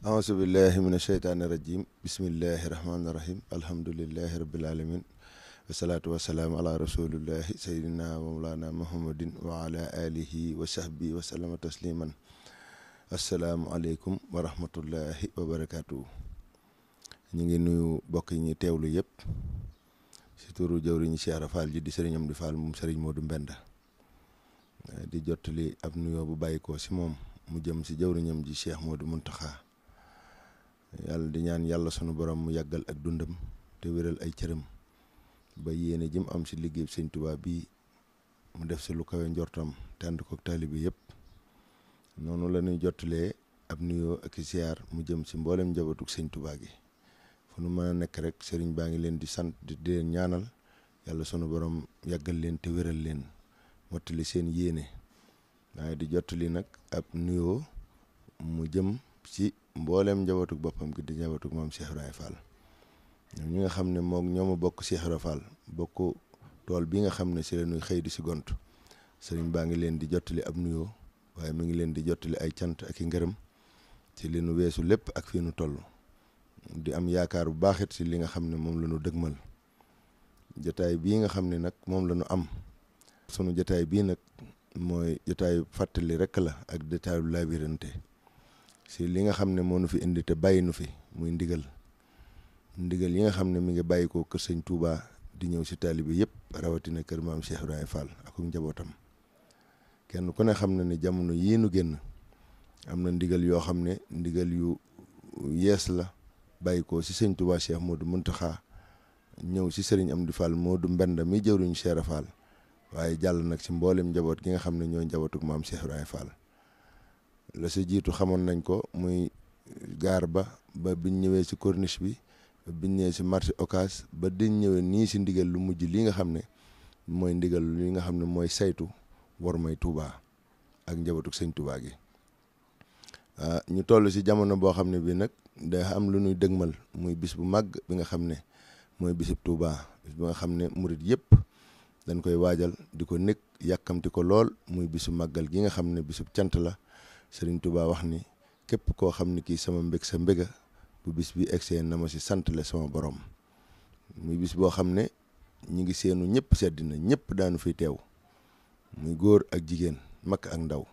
auzu billahi min asheytaani rajim bismillahi rahmaani rahim alhamdulillahi rabbil alamin wasalaatu wasalaamu ala rasulillahi sayyidina wa mawlana muhammadin wa ala alihi wa sahbihi wa sallama tasliman assalaamu aleykum wa rahmatullahi wa barakatuhu ñu ngi nuyu bokk yi ñuy teewlu yëpp si turu jawriñu Cheikh Ibra Fall ji di sëriñ Amdi Fall moom sëriñ Modou Mbenda di jottali ab nuyoo bu bàyyikoo si moom mu jëm si jawriñam ji Cheikh Modou Muntaxa yàlla di ñaan yàlla sunu borom mu yàggal ak dundam te wéral ay cëram ba yéene jëm am si liggéey sëñ Tuubaa bi mu def si lu kawe njortam te ànd ko taalibe yëpp noonu la ñuy jottalee ab nuyoo ak ziar mu jëm si mboolem njabootug sëñ Tuubaa gi fu nu mën a nekk rek sëriñ baa ngi leen di sant di leen ñaanal yàlla sunu borom yàggal leen te wéral leen mottali seen yéene waaye di jottali nag ab nuyoo mu jëm ci mboolem njabootug boppam gi di njabootug moom Cheikh Ibrahima Fall ñi nga xam ne moom ñoo ma bokk Cheikh Ibrahima Fall bokk tool bi nga xam ne si la ñuy xëy di si gont sëriñ baa ngi leen di jottali ab nuyoo waaye mi ngi leen di jottali ay cant ak i ngërëm ci li nu weesu lépp ak fii nu toll di am yaakaar bu baaxit si li nga xam ne moom la ñu dëgmal jotaay bii nga xam ne nag moom la ñu am sunu jotaay bii nag mooy jotaayu fàttali rek la ak jotaayu laabirante si li nga xam ne moo nu fi indi te bàyyi nu fi muy ndigal yi nga xam ne mi ngi bàyyi ko kër sëñ Touba di ñëw si taalibe yëpp rawatina kër maam Cheikh Ibrahima Fall ak njabootam kenn ku ne xam na ne jamono yii nu génn am na ndigal yoo xam ne ndigal yu yees la bàyyi ko si sëñ Touba Cheikh Modou Muntaxa ñëw si sëriñ Amdi Fall Modou Mbenda mi jëwriñu Cheikh Ibra Fall waaye jàll nag si mboolem njaboot gi nga xam ne ñooy njabootug maam Cheikh Ibrahima Fall la sa jiitu xamoon nañ ko muy gaar ba biñ ñëwee si corniche bi biñ ñëwee si marché Ocass ba diñ ñëwee nii si ndigal lu mujj li nga xam ne mooy ndigal li nga xam ne mooy saytu war may Touba ak njabootug sëñ Touba gi ñu toll si jamono boo xam ne bii nag day am lu ñuy dëgmal muy bis bu màgg bi nga xam ne mooy bisub Touba bis bi nga xam ne murit yëpp dañ koy waajal di ko nekk yàkkamti ko lool muy bisu màggal gi nga xam ne bisub cant la Sëriñ Touba wax ni képp koo xam ne kii sama mbég sa mbéga bu bis bi egsee na ma si sant la sama borom muy bis boo xam ne ñi ngi seenu ñëpp sedd na ñëpp daanu fiy teew muy góor ak jigéen mag ak ndaw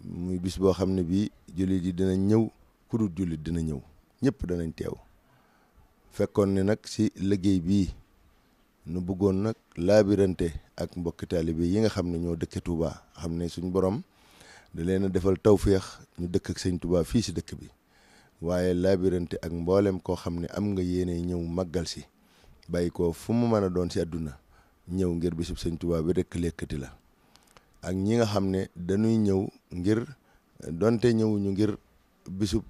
muy bis boo xam ne bii jullit yi dina ñëw ku dul jullit dina ñëw ñëpp danañ teew fekkoon ne nag si liggéey bii nu bëggoon nag laabirante ak mbokki taalibe yi nga xam ne ñoo dëkke Touba xam ne suñ borom da leen a defal tawféex ñu dëkk ak sëñ Touba fii si dëkk bi waaye laabirante ak mboolem koo xam ne am nga yéene ñëw màggal si bàyyi ko fu mu mën a doon si àdduna ñëw ngir bisub sëñ Touba bi rekk lekkati la ak ñi nga xam ne dañuy ñëw ngir donte ñëwuñu ngir bisub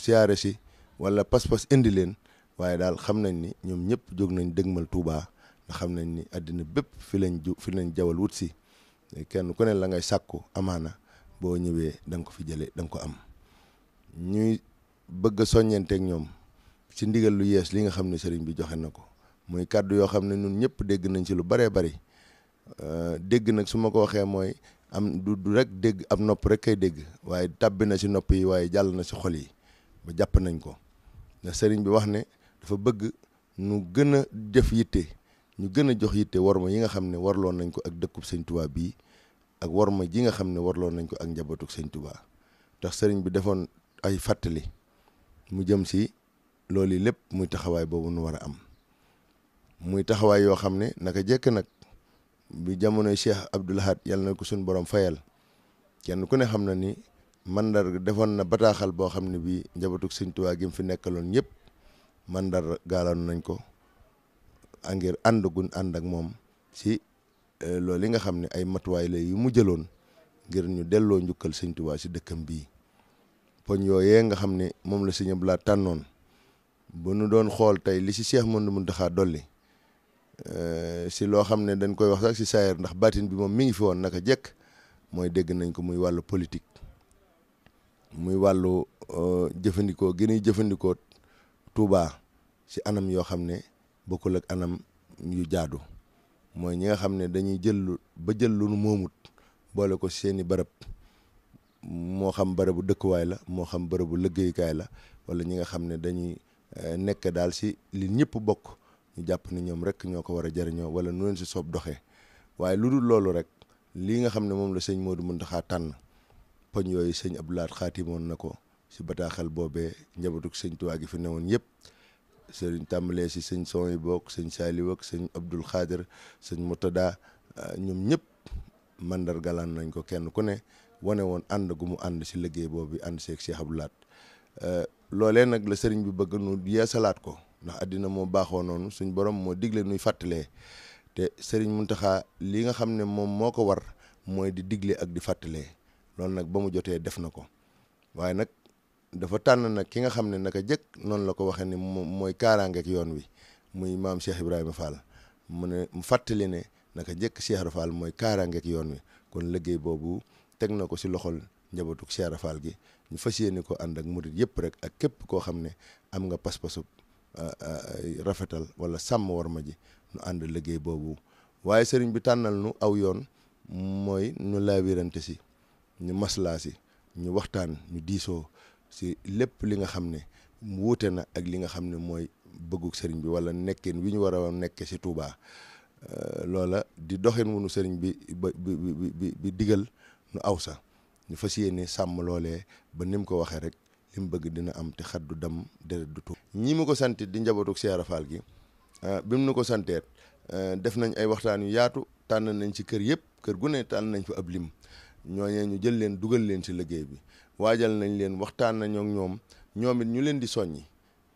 siyaare si wala pas-pas indi leen waaye daal xam nañ ni ñoom ñëpp jóg nañ dëgmal Touba nga xam nañ ni àddina bépp fi lañ jawal wut si kenn ku ne la ngay sàkku amaana boo ñëwee da nga ko fi jëlee da nga ko am ñuy bëgg a soññeenteeg ñoom ci ndigal lu yees li nga xam ne sëriñ bi joxe na ko muy kàddu yoo xam ne ñun ñëpp dégg nañ ci lu baree bari dégg nag su ma ko waxee mooy am du rek dégg ab nopp rek kay dégg waaye tàbbi na ci nopp yi waaye jàll na ci xol yi ba jàpp nañ ko ndax sëriñ bi wax ne dafa bëgg nu gën a def yitte ñu gën a jox yitte worma yi nga xam ne warloon nañ ko ak dëkkub sëñ Touba bii ak worma ji nga xam ne warloon nañ ko ak njabootug sëñ Touba tax sëriñ bi defoon ay fàttali mu jëm si loolu lépp muy taxawaay boobu nu war a am muy taxawaay yoo xam ne naka jekk nag bi jamonoy Cheikh Abdoul Ahad yàlla na ko suñu borom fayal kenn ku ne xam na ni mandar defoon na bataaxal boo xam ne bii njabootug sëñ Touba gi mu fi nekkaloon ñëpp mandar gaaloon nañ ko ngir ànd ak moom si loolu li nga xam ne ay matuwaay la yu mu jëloon ngir ñu delloo njukkal sëñ Touba si dëkkam bii poñ yooyee nga xam ne moom la sëñ Abdou Lahad tànnoon bu nu doon xool tey li si Cheikh Modou Mountakha dolli si loo xam ne dañ koy wax sax si saayir ndax baatin bi moom mi ngi fi woon naka jekk mooy dégg nañ ko muy wàllu politique muy wàllu jëfandikoo gi ñuy jëfandikoo Touba si anam yoo xam ne bokkul ak anam yu jaadu mooy ñi nga xam ne dañuy jël lu nu moomut boole ko seeni barab moo xam bërëbu dëkkuwaay la moo xam bërëbu liggéeyukaay la wala ñi nga xam ne dañuy nekk daal si li ñëpp bokk ñu jàpp ni ñoom rek ñoo ko war a jariñoo wala nu leen si soob doxee waaye lu dul loolu rek lii nga xam ne moom la sëñ Modou Mountakha tànn poñ yooyu sëñ Abdou Lahad xaatimoon na ko si bataaxal boobee njabootuk sëñ Tuubaa gi fi newoon yëpp sëriñ tàmbalee si sëñ Soy bokk sëñ Saliou ak sëñ Abdoul Khadir sëñ Murtada ñoom ñëpp mandargalaan nañ ko kenn ku ne wane woon ànd gu mu ànd si liggéey boobu ànd seeg Cheikh Abdou Lahad loolee nag la sëriñ bi bëgg nu yeesalaat ko ndax àddina moo baaxoo noonu suñ borom moo digle nuy fàttalee te sëriñ Mountakha li nga xam ne moom moo ko war mooy di digle ak di fàttalee loolu nag ba mu jotee def na ko waaye nag dafa tànn nag ki nga xam ne naka jëkk noonu la ko waxee ni mooy kaaraangeek yoon wi muy maam Cheikh Ibrahima Fall mu fàttali ne naka jëkk Cheikh Ibra Fall mooy kaaraangeek yoon wi kon liggéey boobu teg na ko si loxol njabootu Cheikh Ibra Fall gi ñu fas yéene ko ànd ak murit yëpp rek ak képp koo xam ne am nga pas-pasu rafetal wala sàmm war ma ji nu ànd liggéey boobu waaye sëriñ bi tànnal nu aw yoon mooy ñu laabirante si ñu maslaa si ñu waxtaan ñu diisoo si lépp li nga xam ne wuute na ak li nga xam ne mooy bëgguk sëriñ bi wala nekkeen wi ñu war a nekke si Touba loola di doxin wunu sëriñ bi bi digal nu aw sa ñu fas yéene sàmm loolee ba ni mu ko waxee rek li mu bëgg dina am te xat du dam deret du tuub ñi mu ko santit di njabootuk Cheikh Ibra Fall gi bi mu nu ko santeet def nañ ay waxtaan yu yaatu tànn nañ ci kër yëpp kër gu ne tànn nañ fa ab lim ñooñee ñu jël leen dugal leen ci liggéey bi waajal nañ leen waxtaan nañoo ak ñoom it ñu leen di soññi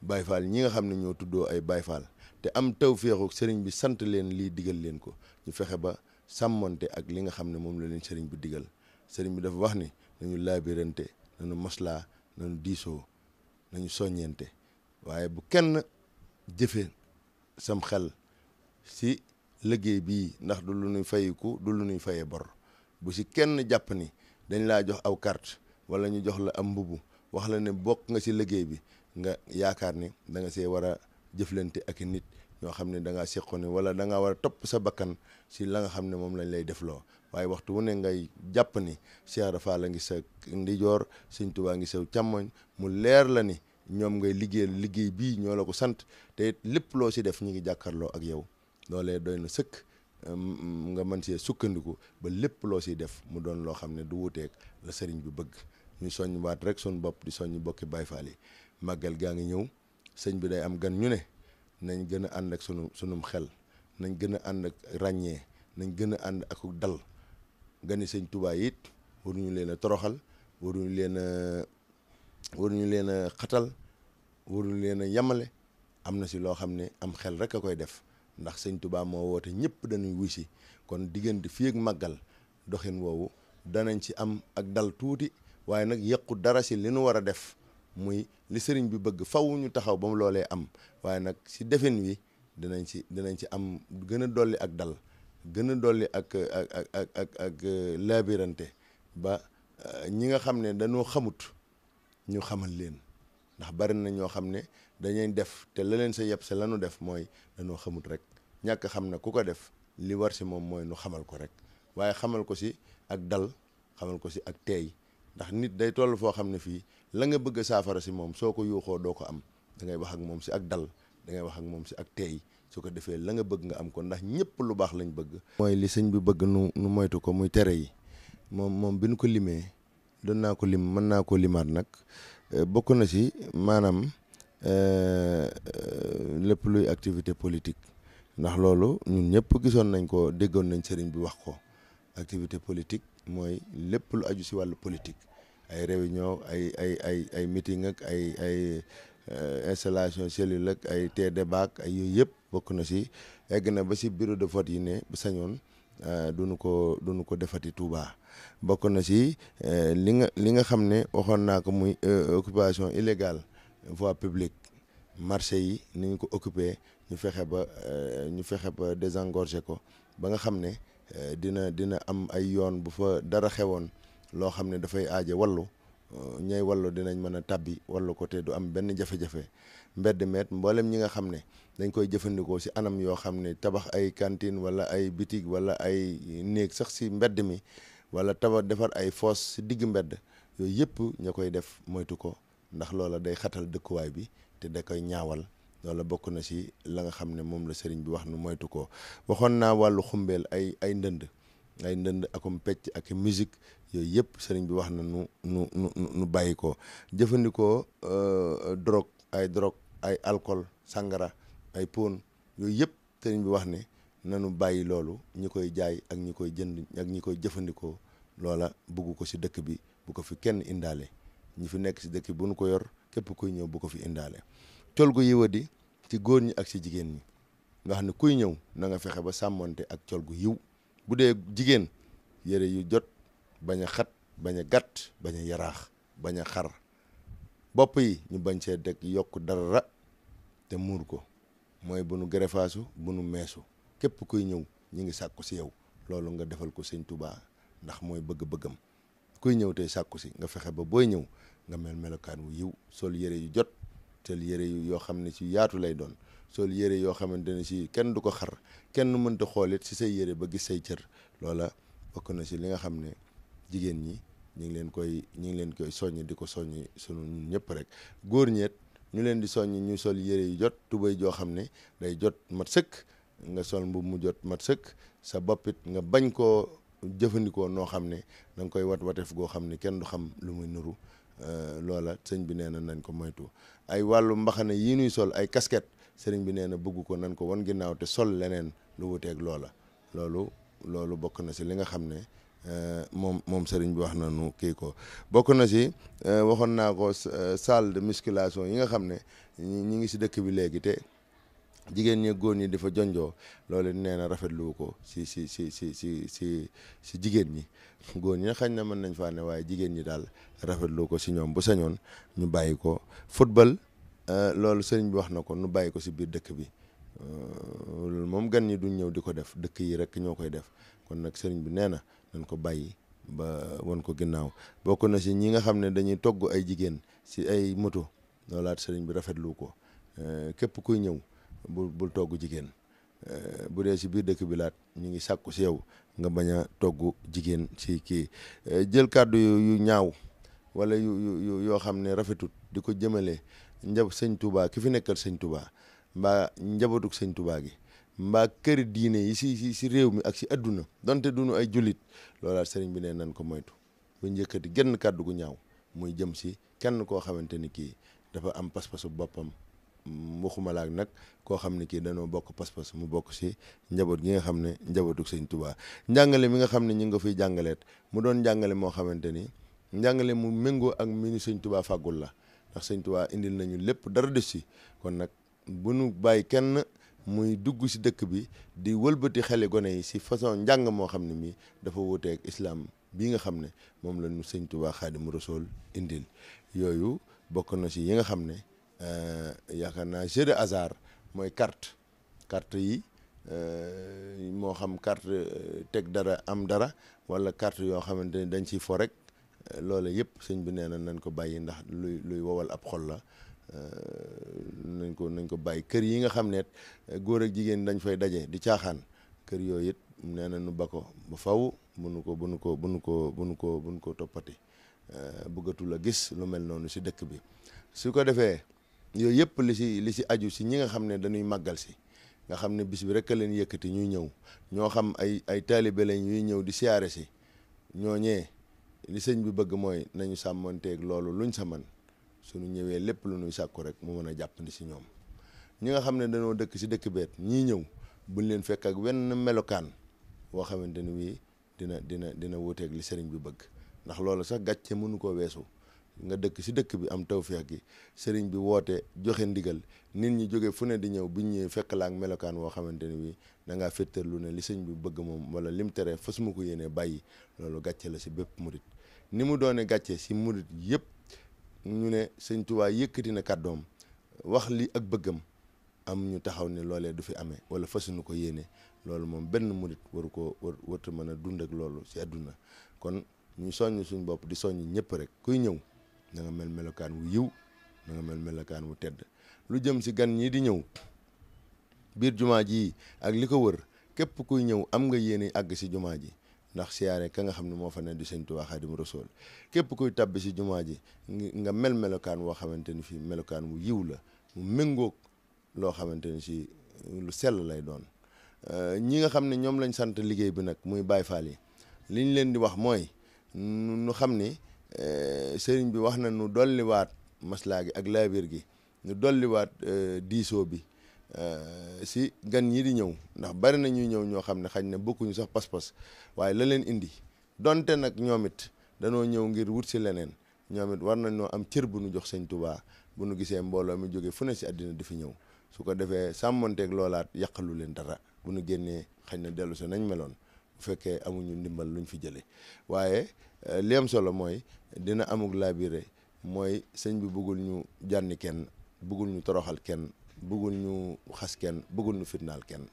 Baye Fall ñi nga xam ne ñoo tuddoo ay Baye Fall te am tawféexu sëriñ bi sant leen lii digal leen ko ñu fexe ba sàmmonte ak li nga xam ne moom la leen sëriñ bi digal sëriñ bi dafa wax ni nañu laabirante nañu maslaa nañu diisoo nañu soññente waaye bu kenn jëfe sam xel si liggéey bii ndax du lu nuy fayiku du lu nuy fayee bor bu si kenn jàpp ni dañ laa jox aw carte wala ñu jox la am mbubu wax la ne bokk nga si liggéey bi nga yaakaar ni da nga see war a jëflante ak nit ñoo xam ne da ngaa seqoon ni wala da ngaa war a topp sa bakkan si la nga xam ne moom lañ lay defloo waaye waxtu wu ne ngay jàpp ni Cheikh Ibra Fall la ngi sa ndijoor Sëñ Tuubaa ngi sa càmmoñ mu leer la ni ñoom ngay liggéey bii ñoo la ko sant te lépp loo si def ñu ngi jàkkaarloo ak yow loolee doy na sëkk nga mën see sukkandiku ba lépp loo siy def mu doon loo xam ne du wuteeg la sëriñ bi bëgg ñu soññ waat rek suñu bopp di soññ bokki Baay Faal yi màggal gaa ngi ñëw sëñ bi day am gan ñu ne nañ gën a ànd ak sunum xel nañ gën a ànd ak ràññee nañ gën a ànd ak dal gani sëñ Tuubaa it waruñu leen a toroxal waruñu leen a xatal waruñu leen a yamale am na si loo xam ne am xel rek a koy def ndax sëñ Tuubaa moo woote ñëpp dañuy wuy si kon diggante fii ak màggal doxin woowu danañ ci am ak dal tuuti waaye nag yëqu dara si li nu war a def muy li sëriñ bi bëgg faw ñu taxaw ba mu loolee am waaye nag si defin wi dinañ ci am gën a dolli ak dal gën a dolli ak laabirante ba ñi nga xam ne dañoo xamut ñu xamal leen ndax bari na ñoo xam ne dañuy def te la leen sa yeb sa lanu def mooy dañoo xamut rek ñàkk xam ne ku ko def li war si moom mooy nu xamal ko rek waaye xamal ko si ak dal xamal ko si ak teey ndax nit day toll foo xam ne fii la nga bëgg a saafara si moom soo ko yuuxoo doo ko am da ngay wax ak moom si ak dal da ngay wax ak moom si ak teey su ko defee la nga bëgg nga am ko ndax ñëpp lu baax lañ bëgg. mooy li sëñ bi bëgg nu moytu ko muy tere yi moom bi nu ko limee doon naa ko lim mën naa ko limaat nag bokk na si maanaam lépp luy activité politique ndax loolu ñun ñëpp gisoon nañ ko déggoon nañ sëriñ bi wax ko activité politique mooy lépp lu aju si wàllu politique ay réunion ay meeting ak ay installation cellule ak ay tee débat ay yooyu yëpp bokk na si egg na ba si bureau de vote yi ne bu sañoon duñu ko defati Touba bokk na si li nga xam ne waxoon naa ko muy occupation illégale voie publique marché yi ni ñu ko occupé ñu fexe ba désengorger ko ba nga xam ne dina am ay yoon bu fa dara xewoon loo xam ne dafay aaje wallu ñay wallu dinañ mën a tabbi wallu ko te du am benn jafe-jafe mbedd meet mboolem ñi nga xam ne dañ koy jëfandikoo si anam yoo xam ne tabax ay cantine wala ay bitig wala ay néeg sax si mbedd mi wala tabax defar ay fosse si digg mbedd yooyu yëpp ña koy def moytu ko ndax loola day xatal dëkkuwaay bi te da koy ñaawal. loola bokk na ci la nga xam ne moom la sëriñ bi wax nu moytu ko. waxoon naa wàllu xumbeel ay ndënd akum pecc ak musique yooyu yëpp sëriñ bi wax na nu bàyyi ko. jëfandikoo drogue ay alcool sangara ay pon yooyu yëpp sëriñ bi wax ne nanu bàyyi loolu ñi koy jaay ak ñi koy jënd ak ñi koy jëfandikoo loola bugg ko ci dëkk bi bu ko fi kenn indaale. ñi fi nekk ci dëkk bi bu nu ko yor képp kuy ñëw bu ko fi indaale. col gu yiwadi ci góor ñi ak ci jigéen ñi nga xam ne kuy ñëw na nga fexe ba sàmmonte ak col gu yiw. bu dee jigéen yére yu jot bañ a xat bañ a gàtt bañ a yaraax bañ a xar bopp yi ñu bañ see deg yokk dara te muur ko mooy bu nu gerefaasu bu nu meesu képp kuy ñëw ñi ngi sàkku si yow loolu nga defal ko sëñ Touba ndax mooy bëgg-bëggam. kuy ñëw tey sàkku si nga fexe ba booy ñëw nga melokaan wu yiw sol yére yu jot sol yére yu yoo xam ne ci yaatu lay doon sol yére yoo xamante ne si kenn du ko xar kenn mënta xoolit si say yére ba gis say cër. loola bokk na si li nga xam ne jigéen ñi ñu ngi leen koy soññ di ko soññ sunu ñun ñëpp rek. góor ñeet ñu leen di soññ ñu sol yére yu jot tubéy joo xam ne day jot mat sëkk nga sol mbubb mu jot mat sëkk sa boppit nga bañ koo jëfandikoo noo xam ne da nga koy watef goo xam ne kenn du xam lu muy nuru. loola sëñ bi nee na nañ ko moytu. ay wàllu mbaxane yii nuy sol ay casquette sëriñ bi nee na bëgg ko nan ko wan ginnaaw te sol leneen lu wuteeg loola. loolu bokk na si li nga xam ne moom sëriñ bi wax na nu kii ko. bokk na si waxoon naa ko salle de musculation yi nga xam ne ñi ngi si dëkk bi léegi te jigéen ñi góor ñi dafa jonjoo loolu nee na rafetlu ko si jigéen ñi. góor ñi xañ na mën nañ faa ne waaye jigéen ñi daal rafetlu ko si ñoom bu sañoon ñu bàyyi ko. football loolu sëriñ bi wax na ko nu bàyyi ko si biir dëkk bi. moom gan ñi duñ ñëw di ko def dëkk yi rek ñoo koy def kon nag sëriñ bi nee na nañ ko bàyyi ba won ko ginnaaw. bokk na si ñi nga xam ne dañuy togg ay jigéen si ay moto loolaat sëriñ bi rafetlu ko. képp kuy ñëw bul togg jigéen. bu dee si biir dëkk bi laat ñu ngi sàkku si yow nga bañ a togg jigéen si kii. jël kàddu yu ñaaw wala yu yoo xam ne rafetut di ko jëmale sëñ Touba ki fi nekkal sëñ Touba mbaa njabootuk sëñ Touba gi mbaa këri diine yi si réew mi ak si adduna donte duñu ay jullit loolaat sëriñ bi ne nan ko moytu. bu njëkkati genn kàddu gu ñaaw muy jëm si kenn koo xamante ni kii dafa am pas-pasu boppam. waxuma laak nag koo xam ne kii dañoo bokk pas-pas mu bokk si njaboot gi nga xam ne njabootuk sëñ Touba. njàngale mi nga xam ne ñu nga fiy jàngaleet mu doon njàngale moo xamante ni njàngale mu méngoo ak mi nu sëñ Touba fàggul la ndax sëñ Touba indil nañu lépp dara des si. kon nag bu nu bàyyi kenn muy dugg si dëkk bi di wëlbati xeli gone yi si façon njàng moo xam ne mii dafa wuuteeg islam bii nga xam ne moom la ñu sëñ Touba Xaadimu Rasuul indil. yooyu bokk na si yi nga xam ne yaakaar naa jeu de hasard mooy carte yi moo xam carte teg dara am dara wala carte yoo xamante ni dañ ciy fo rek loolu yëpp sëñ bi nee na nañ ko bàyyi ndax luy wowal ab xol la. nañ ko bàyyi kër yi nga xam ne góor ak jigéen dañ fay daje di caaxaan kër yooyu it nee na nu ba ko ba faw bunu ko toppati. bëggatul a gis lu mel noonu si dëkk bi su ko defee yooyu yëpp li si aju si ñi nga xam ne dañuy màggal si nga xam ne bis bi rek a leen yëkkati ñuy ñëw ñoo xam ay taalibe lañ ñuy ñëw di siyaare si ñooñee li sëñ bi bëgg mooy nañu sàmmanteeg loolu luñ sa man suñu ñëwee lépp lu ñuy sàkku rek mu mën a jàppandi si ñoom. ñi nga xam ne dañoo dëkk si dëkk beet ñii ñëw buñ leen fekk ak wenn melokaan boo xamante ni wii dina wuuteeg li sëriñ bi bëgg ndax loolu sax gàcce mënu koo weesu. nga dëkk si dëkk bi am tawfeex gi sëriñ bi woote joxe ndigal nit ñi jóge fu ne di ñëw buñ ñëwee fekk la ak melokaan woo xamante ni bii da ngaa féttarlu ne li sëñ bi bëgg moom wala lim tere fas mu ko yéenee bàyyi loolu gàcce la si bépp murit. ni mu doone gàcce si murit yëpp ñu ne sëñ Tuubaa yëkkati na kàddoom wax li ak bëggam am ñu taxaw ne loolee du fi amee wala fasuñu ko yéene loolu moom benn murit warta mën a dund ak loolu si àdduna. kon ñu soññ suñ bopp di soññ ñëpp rek kuy ñëw na nga mel melokaan wu yiw na nga mel melokaan wu tedd. lu jëm si gan ñii di ñëw biir jumaa ji ak li ko wër képp kuy ñëw am nga yéene àgg si jumaa ji ndax siyaare ka nga xam ne moo fa ne di sëñ Tuubaa Xaadimu Rasuul képp kuy tabbi si jumaa ji nga melokaan woo xamante ni fii melokaan wu yiw la mu méngoog loo xamante ni si lu sell lay doon. ñi nga xam ne ñoom lañ sant liggéey bi nag muy Baay Faal yi li ñu leen di wax mooy nu xam ni sëriñ bi wax na nu dolliwaat maslaa gi ak laabir gi nu dolliwaat diisoo bi si gan ñi di ñëw ndax bari na ñuy ñëw ñoo xam ne xañ na bokkuñu sax pas-pas waaye la leen indi donte nag ñoom it danoo ñëw ngir wut si leneen ñoom it war nañoo am cër bu nu jox sëñ Tuubaa bu nu gisee mbooloo mi jóge fu ne si àddina di fi ñëw su ko defee sàmmonteeg loolaat yàqalu leen dara bu nu génnee xañ na dellu si nañ meloon bu fekkee amuñu ndimbal luñ fi jëlee waaye li am solo mooy dina amug laabire mooy sëñ bi bëggul ñu jànni kenn bëggul ñu toroxal kenn bëggul ñu xas kenn bëggul ñu fitnaal kenn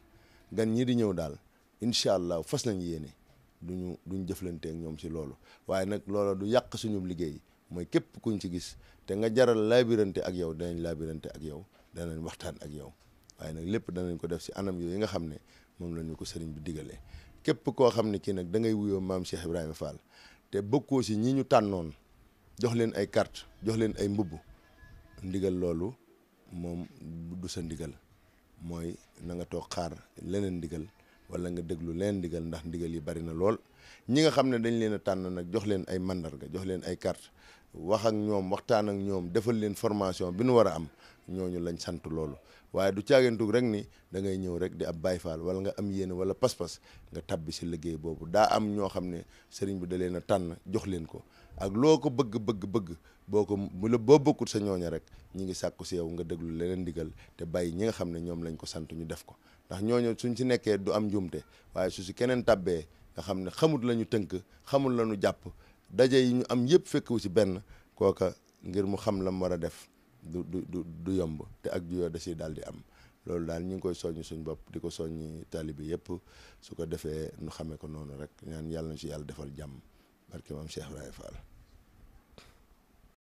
gan ñi di ñëw daal incha allah fas nañ yéene duñ jëflanteeg ñoom si loolu waaye nag loola du yàq suñu liggéey mooy képp kuñ ci gis te nga jaral laabirante ak yow danañ laabirante ak yow danañ waxtaan ak yow waaye nag lépp danañ ko def si anam yooyu nga xam ne moom la ñu ko sëriñ bi digalee képp koo xam ne kii nag da ngay wuyoo maam Cheikh Ibrahima Fall te bokkoo si ñi ñu tànnoon jox leen ay carte jox leen ay mbubb ndigal loolu moom du sa ndigal mooy na nga toog xaar leneen ndigal wala nga déglu leneen ndigal ndax ndigal yi bari na lool ñi nga xam ne dañ leen a tànn nag jox leen ay mandarga jox leen ay carte wax ak ñoom waxtaan ak ñoom defal leen formation bi nu war a am ñooñu lañ sant loolu waaye du caagantug rek ni da ngay ñëw rek di ab Baay Faal wala nga am yéene wala pas-pas nga tabbi si liggéey boobu daa am ñoo xam ne sëriñ bi da leen a tànn jox leen ko ak loo ko bëgg boo bokkut sa ñooña rek ñi ngi sàkku si yow nga déglu leneen ndigal te bàyyi ñi nga xam ne ñoom lañ ko sant ñu def ko ndax ñooñu suñ si nekkee du am njuumte waaye su si keneen tabbee nga xam ne xamut la ñu tënk xamul la ñu jàpp daje yi ñu am yëpp fekkewu si benn kooka ngir mu xam la mu war a def du yomb te ak juyoo da si daal di am loolu daal ñu ngi koy soññ suñ bopp di ko soññi taalibe yëpp su ko defee nu xamee ko noonu rek ñaan yàlla na si yàlla defal jàmm barke maam Cheikh Ibrahima Fall